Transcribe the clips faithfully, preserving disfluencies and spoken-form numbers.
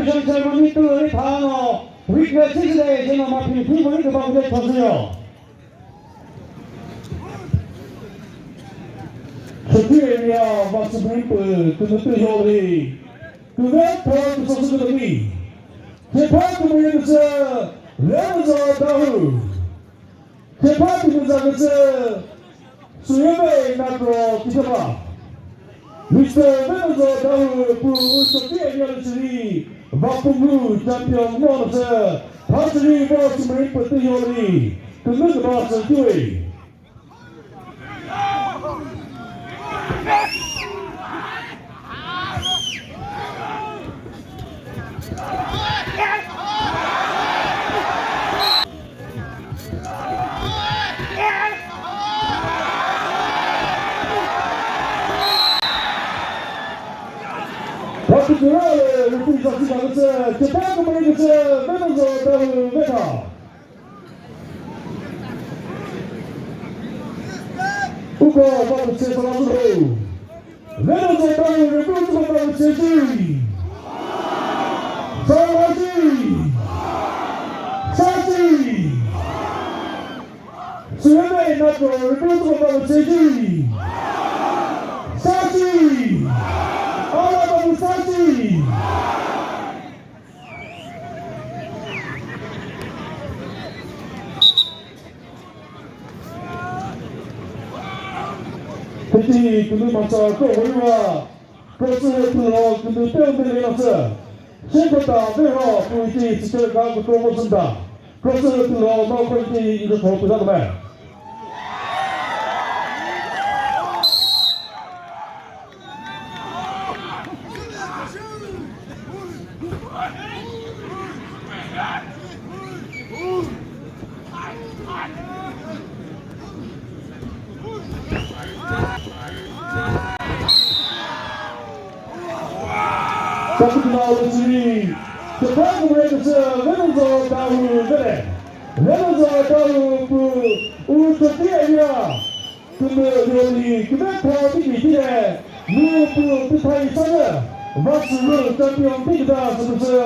Ceremony tü ri thano, witness is the, you know, ma phi phi mo ni küba küde thosü yo. Sükü area va sümüri pü, kümütü yoli. Küve pho küsosü küdümi. Kepha kümüre küsü, Lemuzo Dawhuo. Kepha kümüza küsü, Suyebe Nakro Kithaba. Mister Lemuzo Dawhuo pü Usopi area lü chiri, Vapunghu champion mo lü sü, pha chiri vo sümüri pütü yoli, kümüzü ba sü tüwe. Pha kümüre lü rüpü zasi kaküsü, kepha kümüre küsü, Lemuzo Dawhuo veta. Uko va pütse sala züro. Lemuzo Dawhuo rüpü züko va pütse zü. Sala zü. Sa zü. Suyebe Nakro rüpü züko va pütse zü. Sa zü. Ala va pü sa zü. Piti kümü masa ko horiwa, kümü pülo kümü peo mele yasü. Shekota veho piti teacher ka ko promotion da. Kümü pülo no ko ti ko pülo da. Sakütüna ulüsiri, Japan Red Lemuzo Dawhuo vere. Lemuzo Dawhuo pü u Chopi area. Kümüre yoli küve pho tiki tire, mu pü püthai sanü, va sürü champion tiki da sürüsü,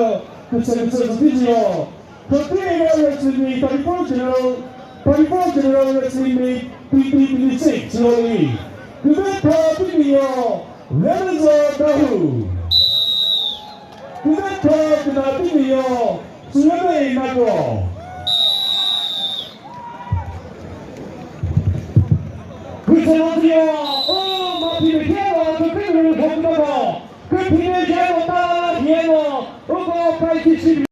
küse küse sürüsü yo. Chopi area wrestling meet thirty-four general, thirty-four general wrestling meet twenty twenty-six yoli. Küve pho tiki yo, Lemuzo Dawhuo. Küve pho küna tiki yo, Suyebe Nakro. Kutse lo tiyo, o, ma phi me khe lo, kükre kükre lo, kükre kükre lo, kükre kükre lo, ta, hiye lo, o, ko, kai, kisi.